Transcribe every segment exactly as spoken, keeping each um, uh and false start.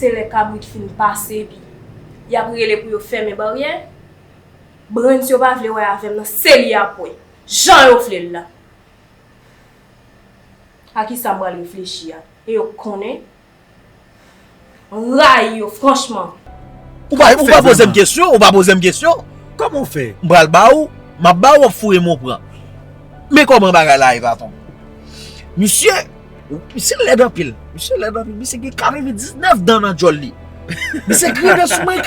Se lè kabrit fin pase epi y ap rele pou yo fèmen baryè. Brens yo pa vle wè avè m nan, se li y ap wè. Jan yo vle l la. A kisa m pral reflechi a? E yo konnen. M rayi yo, franchman. Ou pa, ou pa poze m kesyon, ou pa poze m kesyon. Kòman w fè? M pral ba ou, m ap ba ou, w ap foure m, ou pran. Men kòman bagay la ye, patwon. Misye, misye lèd anpil. Misye lèd anpil. Misye gen katrevendiznèf dan nan djòl li. Misye griyen dan sou mwen.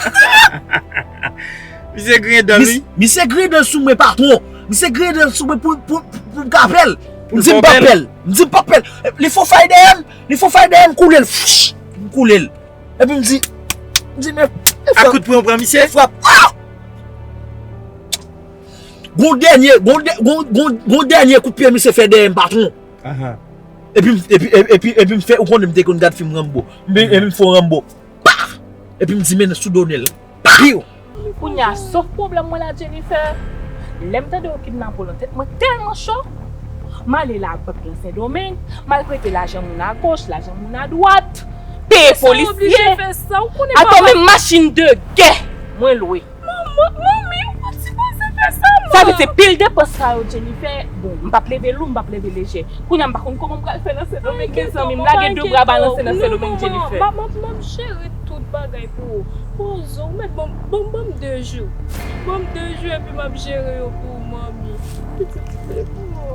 Misye griyen dan li. Misye griyen dan sou mwen, patwon. Misye griyen dan sou mwen pou, pou, pou, pou m ka fè l. M di m p ap fè l. M di m p ap fè l. Li fon fay dèyè m. Li fon fay dèyè m, koule l. Fwouch! M koule l. Epi m di, m di, men, e frap. Ak kout pwen ou pran misye? E frap. Ah! Gon dènye, gon dè-, gon, gon, gon dènye kout pye misye fè dèyè m, patwon. Aha. Epi, epi, epi, epi, epi m fè, ou konnen m te konn gad fim Rambo. M, epi m fè yon Rambo. Paf! Epi m di, men sou do nèl. Piw! Kounye a, sof pwoblèm mwen la, Jennifer. Lè m tande yo kidnape w lan, tèt mwen tèlman cho. M ale labank lan Sendomeng, m al prete lajan moun agoch, lajan moun adwat, peye polisye. Atò, menm machin de gè mwen lwe. Manman, manmi, ou pa t sipoze fè sa, non. Sa vle di pil depans sa yo, Jennifer. Bon, m p ap leve lou, m p ap leve lejè. Kounye a, m pa konn kòman m pral fè nan Sendomeng, mezanmi. M lage de bra balanse nan Sendomeng, Jennifer. M ap, m ap jere tout bagay pou ou. Poze w, mèt ban m, ban m, ban m de jou. Ban m de jou epi m ap jere yo pou ou, manmi. Pitit, oh.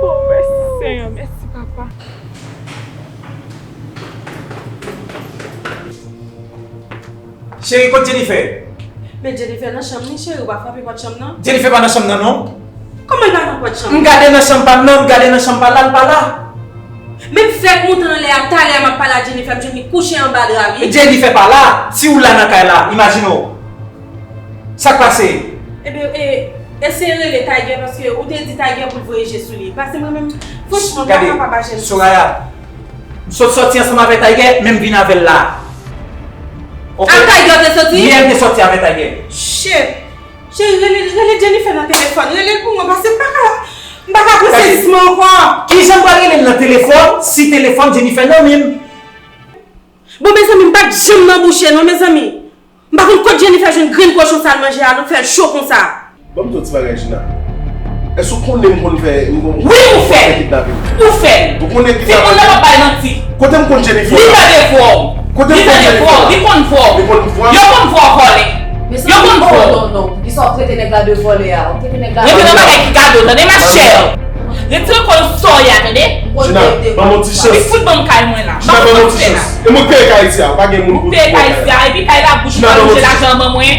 Oh, mèsi, Senyè. Mèsi, papa. Cheri, kot Jennifer? Men Jennifer nan chanm li, cheri, ou pa frape pòt chanm nan? Jennifer pa nan chanm nan, non. Kòman l pa nan pòt chanm? M gade nan chanm pa l, non, m gade nan chanm pa l la, l pa la. Men m fèk moute anlè a, talè a m ap pale a Jennifer, m jwenn li kouche anba dra, wi. Jennifer pa la. Si w la nan kay la, imajine w. Sa k pase? Ebyen, e, eseye rele Tiger, paske ou te di Tiger pou l voye je sou li. Paske mwen menm, franchman, m pa kapab a Jennifer. Gade, Soraya, m sot sòti ansanm avè Tiger, men m vin avè l la. Oke? Ak Tiger w te soti? Yè m te sòti avè Tiger. Shit! Cheri, rele, rele Jennifer nan telefòn. Rele l pou mwen, paske m pa ka, m pa ka pran sezisman ankò. Kijan m pral rele l nan telefòn, si telefòn Jennifer nan men m? Bon, mezanmi, m pa t janm nan bouche, non, mezanmi. M pa konn kot Jennifer jwenn grenn kochon sa l manje a, non, fè l cho konsa. Ban m di w ti bagay, Gina. Èske w konnen m konn fè, m konn, wi, ou fè l. Ou fè l. Ou konnen ki... Timoun nan p ap bay manti. Kote m konn Jennifer? Li tande vwa w. Kote m konn Jennifer? Li konn vwa w. Li konn vwa m? Yo konn vwa w vòlè. Yo konn vwa w. Non, non, non. Kisa w ap trete nèg la de vòlè a? W ap trete nèg la de vòlè. Rete nan bagay ki kado, tande, ma chère. Retire kò w sou sòy a, tande. Gina, ban m yon ti chans. Li fout ban m kay mwen la. Gina, ban m yon ti chans. E mwen k peye kay isi a, pa gen moun pou peye kay isi a. Epi kay la bouch mwen, manje lajan ban mwen.